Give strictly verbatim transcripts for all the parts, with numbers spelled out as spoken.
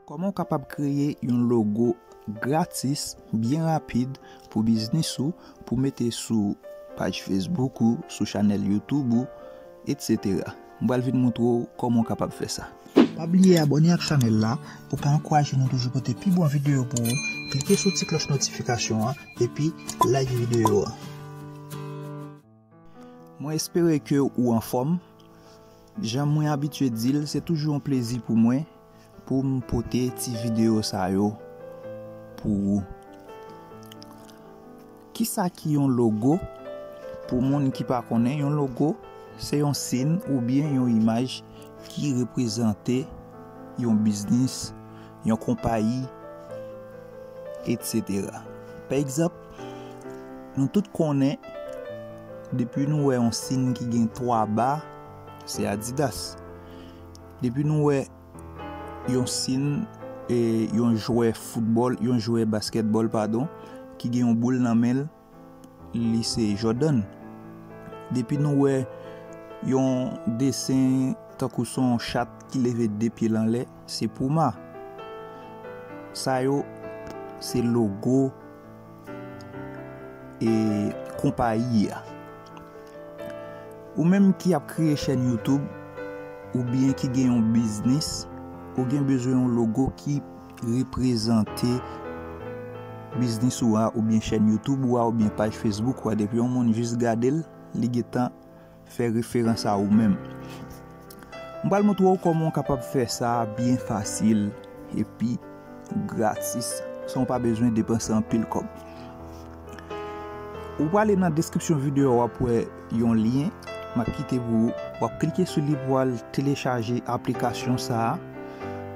Kòman w kapab kreye yon logo gratis, byen rapid, pou biznis ou, pou mete sou paj Facebook ou, sou chanèl YouTube ou, etsetera. M pral vin montre w kòman w kapab fè sa. Pa bliye abòne ak chanèl la pou w ka ankouraje nou toujou pote pi bon videyo pou ou. Klike sou ti klòch notifikasyon an epi like videyo a. Mwen espere ke ou anfòm. Jan mwen abitye di l, se toujou yon plezi pou mwen pou m pote ti videyo sa yo pou ou. Kisa ki yon logo? Pou moun ki pa konnen, yon logo se yon siy oubyen yon imaj ki reprezante yon biznis, yon konpayi, etsetera. Pa egzanp, nou tout konnen, depi nou wè yon siy ki gen twa ba, se Adidas. Depi nou wè yon siy, e, yon jwè foutbòl, yon jwè baskètbòl, padon, ki gen yon boul nan men l, li se Jordan. Depi nou wè yon desen tankou se yon chat ki leve de pye l anlè, se Puma. Sa yo se logo, e, konpayi a. Ou menm ki ap kreye chèn YouTube oubyen ki gen yon biznis, ou gen bezwen yon logo ki reprezante biznis ou a, oubyen chèn YouTube ou a, oubyen paj Facebook ou a. Depi yon moun jis gade l, li gentan fè referans a ou menm. M pral montre w kòman w kapab fè sa byen fasil epi gratis, san w pa bezwen depanse anpil kòb. Ou prale nan deskripsyon videyo a, w ap wè yon lyen m ap kite pou ou. W ap klike sou li pou w al telechaje aplikasyon sa a.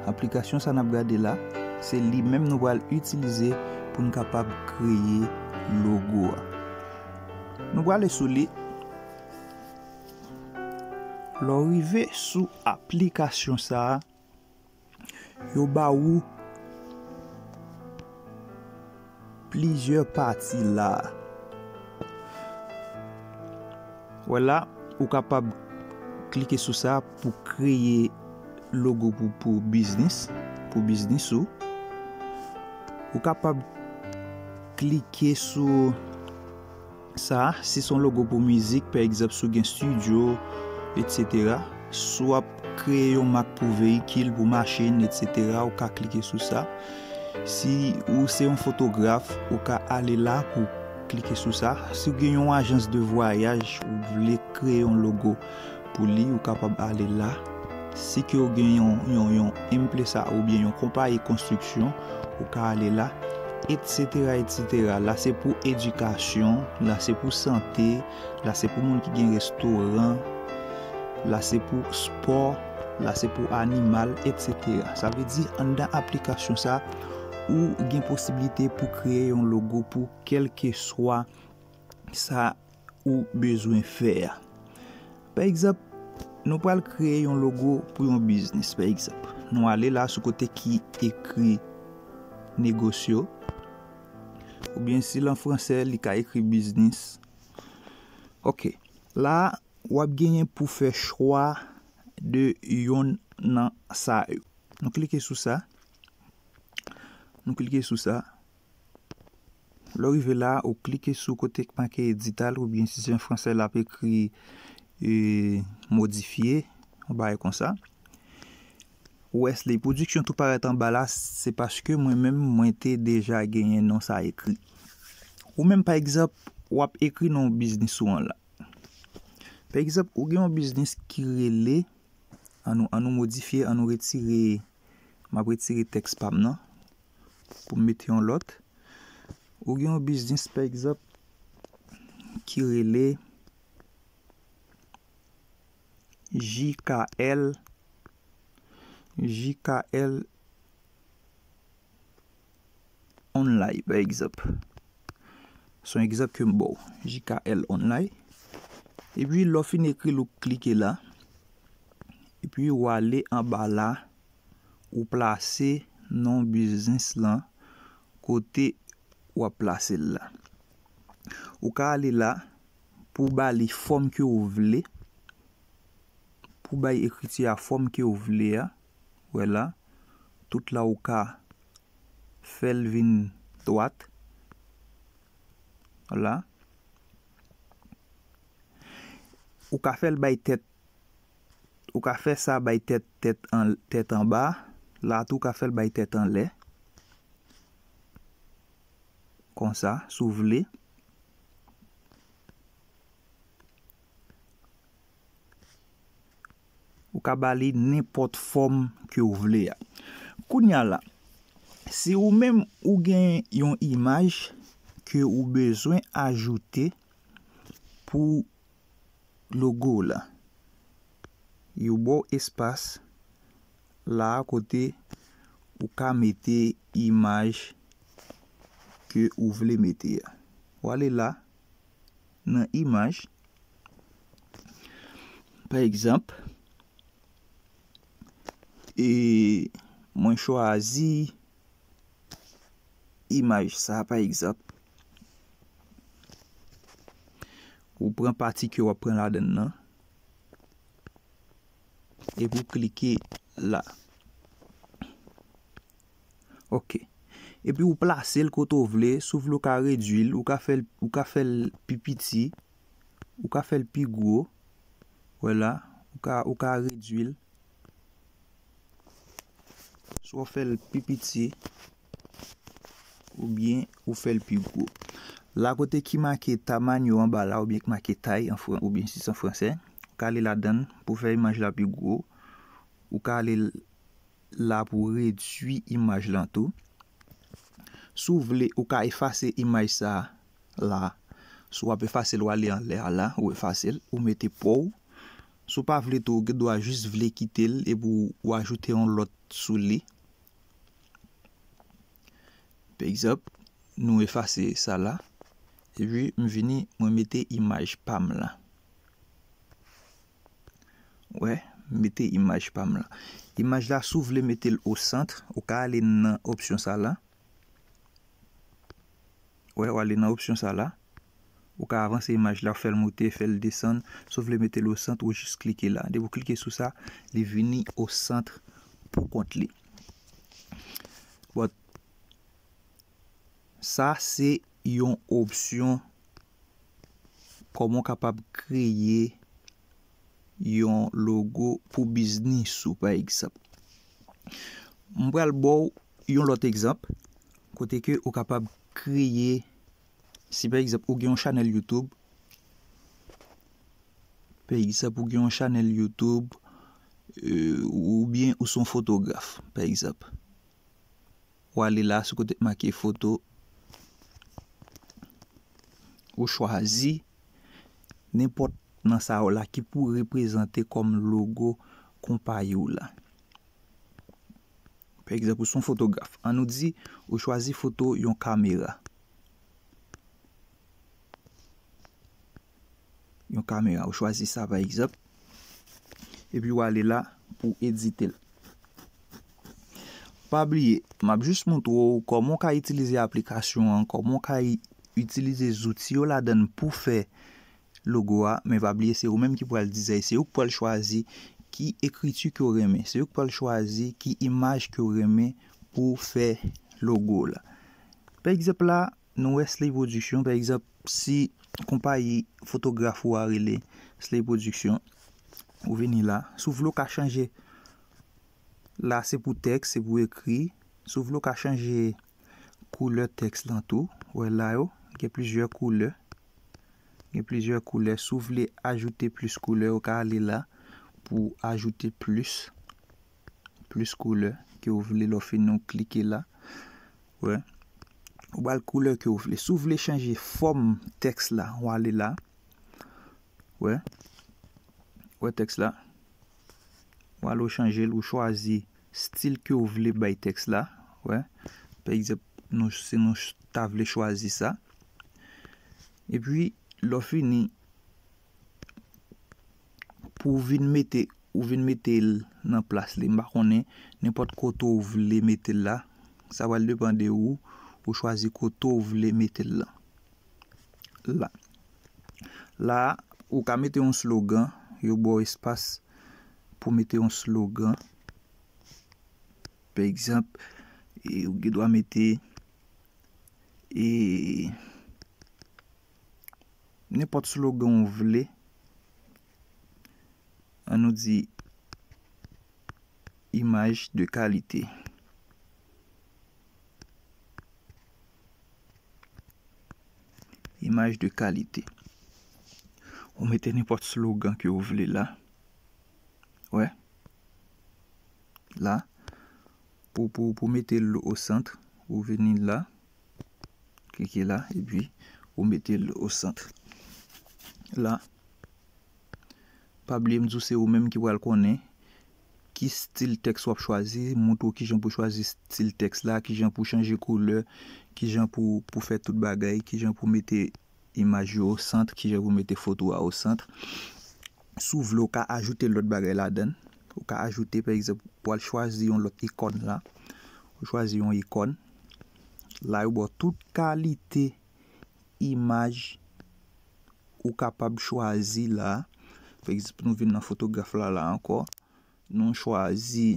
Aplikasyon sa n ap gade la, se li menm nou pral itilize pou n kapab kreye logo a. Nou prale sou li. Lè w rive sou aplikasyon sa a, yo ba ou plizyè pati la. Wè la, ou kapab klike sou sa pou kreye logo pou, pou biznis, pou biznis ou. Ou kapab klike sou sa, si se yon logo pou mizik, pa egzanp, si w gen estidyo, etsetera. Si w ap kreye yon mak pou veyikil, pou machin, etsetera, ou ka klike sou sa. Si ou se yon fotograf, ou ka ale la pou klike sou sa. Si w gen yon ajans de vwayaj, ou vle kreye yon logo pou li, ou kapab ale la. Si ke w gen yon, yon, yon empresa oubyen yon konpayi konstriksyon, ou ka ale la, etsetera, etsetera. La se pou edikasyon, la se pou sante, la se pou moun ki gen restoran, la se pou spò, la se pou animal, etsetera. Sa vle di, anndan aplikasyon sa, ou gen posiblite pou kreye yon logo pou kèlkeswa sa ou bezwen fè a. Pa egzanp, nou pral kreye yon logo pou yon biznis, pa egzanp. Nou ale la sou kote ki ekri negosyo, oubyen si l an fransè, li ka ekri biznis. Ok. La, w ap genyen pou fè chwa de yonn nan sa yo. Nou klike sou sa. Nou klike sou sa. Lè w rive la, ou klike sou kote k make edit al, oubyen si se an fransè, l ap ekri, e, modifye, yon bagay konsa. Wesley Production tou parèt anba la, se paske mwen menm, mwen te deja genyen non sa ekri. Ou menm, pa egzanp, w ap ekri non biznis ou an la. Pa egzanp, ou gen yon biznis ki rele, an nou, an nou modifye, an nou retire, m ap retire tèks pa m nan, pou m mete yon lòt. Ou gen yon biznis, pa egzanp, ki rele J K L, J K L Online, pa egzanp. Se yon egzanp ke m ba w, J K L Online. Epi, lè w fin ekri l, ou klike la. Epi, w ale anba la, ou plase non biznis lan kote w ap plase l la. Ou ka ale la pou w ba li fòm ke w vle, pou w bay ekriti a fòm ke w vle a, wè la, tout la ou ka fè l vin dwat. Vwala. Ou ka fè l bay tèt, ou ka fè sa bay tèt, tèt an, tèt anba. La tou ou ka fè l bay tèt anlè. Konsa, si w vle. Ou ka ba li nenpòt fòm ke w vle a. Kounye a la, si ou menm ou gen yon imaj ke ou bezwen ajoute pou logo w la, yo ba w espas la kote ou ka mete imaj ke ou vle mete a. W ale la, nan imaj. Pa egzanp, e mwen chwazi imaj sa, pa egzanp. Ou pran pati ke w ap pran ladan l nan, epi w klike la. Ok. Epi ou plase l kote w vle, si w vle ou ka redui l, ou ka fè l, ou ka fè l pi piti, ou ka fè l pi gwo. Vwala, ou ka, ou ka redui l. Swa w fè l pi piti, oubyen ou fè l pi gwo. La kote ki make tamaño anba la, oubyen ki make taille an fran-, oubyen sis an fransè, ou ka ale ladan l pou fè imaj la pi gwo. Ou ka ale l la pou redui imaj lan tou. Si w vle, ou ka efase imaj sa a la. Si w ap efase l, w ale anlè a la, ou efase l, ou mete pa w. Si w pa vle tou, ou gen dwa jis vle kite l epi w, w ajoute yon lòt sou li. Pa egzanp, nou efase sa la. Epi m vini, mwen mete imaj pa m la. Wè, mete imaj pa m la. Imaj la, si w vle mete l o sant, ou ka ale nan opsyon sa la. Wè, w ale nan opsyon sa la. Ou ka avanse imaj la, fè l moute, fè l desann. Si w vle mete l o sant, ou jis klike la. Depi w klike sou sa, li vini o sant pou kont li. But, sa se yon opsyon kòman w kapab kreye yon logo pou biznis ou, pa egzanp. M pral ba w yon lòt egzanp, kote ke ou kapab kreye, si pa egzanp ou gen yon chanèl YouTube, pa egzanp ou gen yon chanèl YouTube, e, oubyen ou se yon fotograf, pa egzanp. W ale la sou kote k make foto, ou chwazi nenpòt nan sa yo la ki pou reprezante kòm logo konpayi w la. Pa egzanp, ou se yon fotograf. Ann nou di, ou chwazi foto yon kamera. Yon kamera, ou chwazi sa pa egzanp. Epi w ale la pou edite l. Pa bliye, m ap jis montre w kòman w ka itilize aplikasyon an, kòman w ka i-, itilize zouti yo ladan l pou fè logo a, men pa bliye se ou menm ki pral dizay, se ou ki pral chwazi ki ekriti ke w renmen, se ou ki pral chwazi ki imaj ke w renmen pou fè logo w la. Pa egzanp la, nou wè Slay Production, pa egzanp, si konpayi fotograf ou a rele Slay Production, ou vini la, si w vle w ka chanje, la se pou tèks, se pou ekri, si w vle w ka chanje koulè tèks lan tou, wè la yo, gen plizyè koulè, gen plizyè koulè, si w vle ajoute plis koulè, ou ka ale la pou ajoute plis, plis koulè ke w vle, lè w fini w klike la, wè. Ou ba l koulè ke w vle. Si w vle chanje fòm tèks la, w ale la. Wè. Wè tèks la. W ale w chanje l, ou chwazi stil ke w vle bay tèks la. Wè. Pa egzanp, nou, si nou ch-, ta vle chwazi sa. Epi, lè w fini, pou w vin mete, ou vin mete l nan plas li. M pa konnen nenpòt kote w vle mete l la. Sa pral depann de ou, ou chwazi kote w vle mete l lan. La. La, ou ka mete yon slogan, yo ba w espas pou mete yon slogan. pa egzanp, e ou gen dwa mete e nenpòt slogan ou vle. An nou di imaj de kalite. Imaj de kalite. Ou mete nenpòt slogan ke ou vle la. Wè. La. Pou, pou, pou mete l o sant, ou vini la. Klike la, epi ou mete l o sant. La. Pa bliye m di w se ou menm ki pral konnen ki stil tèks w ap chwazi, montre w kijan pou chwazi stil tèks la, kijan pou chanje koulè, kijan pou, pou fè tout bagay, kijan pou mete imaj yo o sant, kijan pou mete foto a o sant. Si w vle, w ka ajoute lòt bagay ladan l. Ou ka ajoute, pa egzanp, w al chwazi yon lòt ikòn la. Ou chwazi yon ikòn. La, yo ba w tout kalite imaj ou kapab chwazi la. Pa egzanp, nou vin nan fotograf la, la ankò. Nou chwazi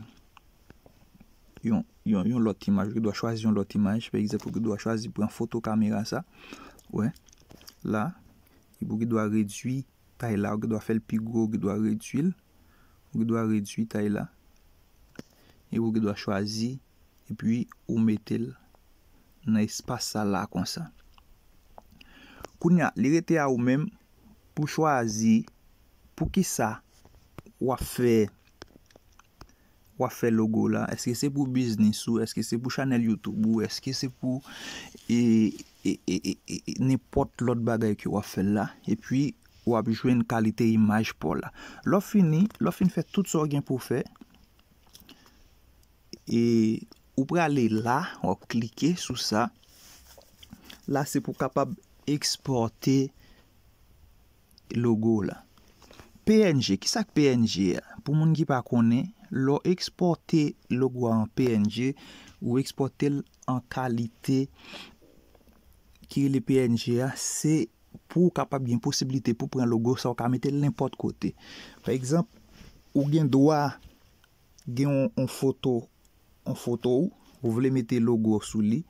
yon, yon, yon lòt imaj. Ou gen dwa chwazi yon lòt imaj. Pa egzanp, ou gen dwa chwazi pran foto kamera sa. Wè. La. Epi ou gen dwa redui tay la. Ou gen dwa fè l pi gwo, ou gen dwa redui l. Ou gen dwa redui tay la. Epi ou gen dwa chwazi, epi ou mete l nan espas sa la konsa. Kounye a, li rete a ou menm pou chwazi poukisa w ap fè, w ap fè logo la. Èske se pou biznis ou? Èske se pou chanèl YouTube ou? Èske se pou e, e, e, e, e, e, nenpòt lòt bagay ke w ap fè la? Epi, w ap jwenn kalite imaj pa w la. Lè w fini, lè w fin fè tout sa w gen pou w fè, e ou prale la, w ap klike sou sa. La, se pou w kapab ekspòte logo w la. P N G, kisa k P N G a? Pou moun ki pa konnen, lè w ekspòte logo a an P N G, ou ekspòte l an kalite ki rele P N G a, se pou w kapab gen posiblite pou pran logo sa, w ka mete l nenpòt kote. Pa egzanp, ou gen dwa gen yon, yon foto, yon foto w, ou vle mete logo sou li,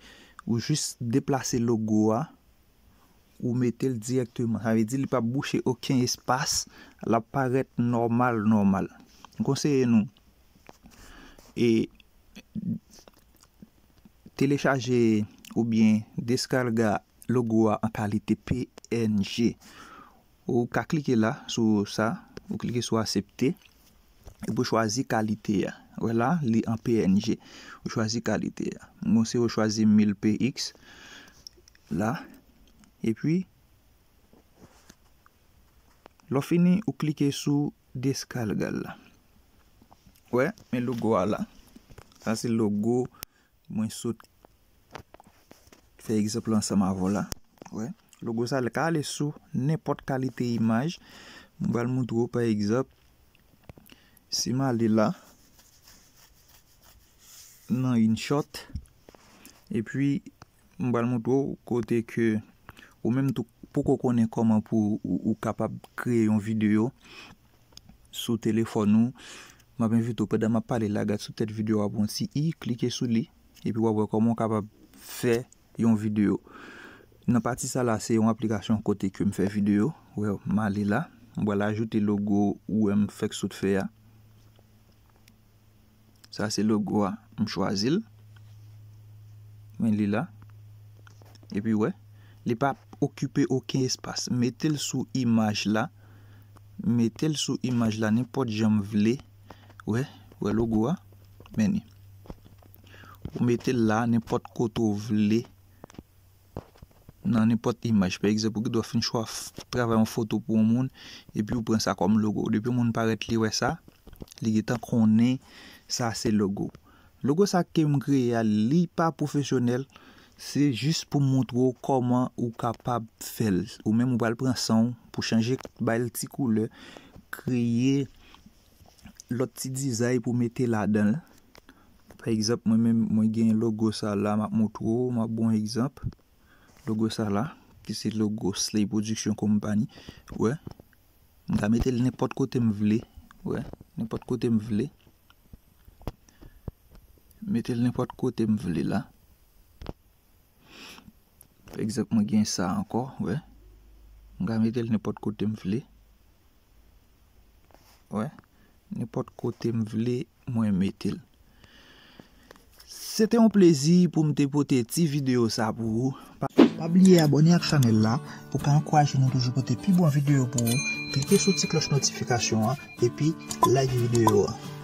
ou jis deplase logo a, ou mete l dirèkteman. Sa vle di li p ap bouche okenn espas, l ap parèt nòmal, nòmal. M konseye nou e telechaje oubyen deskarga logo a an kalite P N G. Ou ka klike la sou sa, ou klike sou aksepte, epi w chwazi kalite a. Wè la, li an P N G. Ou chwazi kalite a. M konseye w chwazi mil P X la, epi lè w fini, ou klike sou deskarga l la. Wè, men logo a la. Sa se logo mwen sot fè egzanp la ansanm avè w la. Wè, logo sa a ka ale sou nenpòt kalite imaj. M pral montre w, pa egzanp, si m ale la, nan InShot, epi m pral montre w kote ke ou menm tou poko konnen kòman pou ou, ou kapab kreye yon videyo sou telefòn ou. M ap envite w, pandan m ap pale la, gad sou tèt videyo a, pou yon ti i, klike sou li, epi w ap wè kòman w kapab fè yon videyo. Nan pati sa la, se yon aplikasyon kote ke m fè videyo. Wè, m ale la, m pral ajoute logo ou wè m fèk sot fè a. Sa se logo a, m chwazi l. Men li la. Epi wè, li pa okipe okenn espas. Mete l sou imaj la. Mete l sou imaj la nenpòt jan m vle. Wè, wè logo a. Men li. Ou mete l la nenpòt kote w vle. Nan nenpòt imaj. Pa egzanp, ou gen dwa fin chwa f-, travay yon foto pou yon moun, epi ou pran sa kòm logo. Depi yon moun parèt li wè sa, li gentan konnen sa se logo. Logo sa ke m kreye a, li pa pwofesyonèl, se jis pou montre w kòman ou kapab fè l. Ou menm ou pral pran san w pou chanje, bay l ti koulè, kreye lòt ti dizay pou mete ladan l. Pa egzanp, mwen menm, mwen gen logo sa la, m ap montre w, m ap ba w yon egzanp. Logo sa la, ki se logo Slay Production Company. Wè, m ka mete l nenpòt kote m vle. Wè, nenpòt kote m vle. Mete l nenpòt kote m vle la. Pa egzanp, mwen gen sa ankò, wè. M ka mete l nenpòt kote m vle. Wè. Nenpòt kote m vle, mwen mete l. Se te yon plezi pou m te pote ti videyo sa pou ou. Pa, pa bliye abòne ak chanèl la pou ka ankouraje nou toujou pote pi bon videyo pou ou. Klike sou ti klòch notifikasyon an epi like videyo a.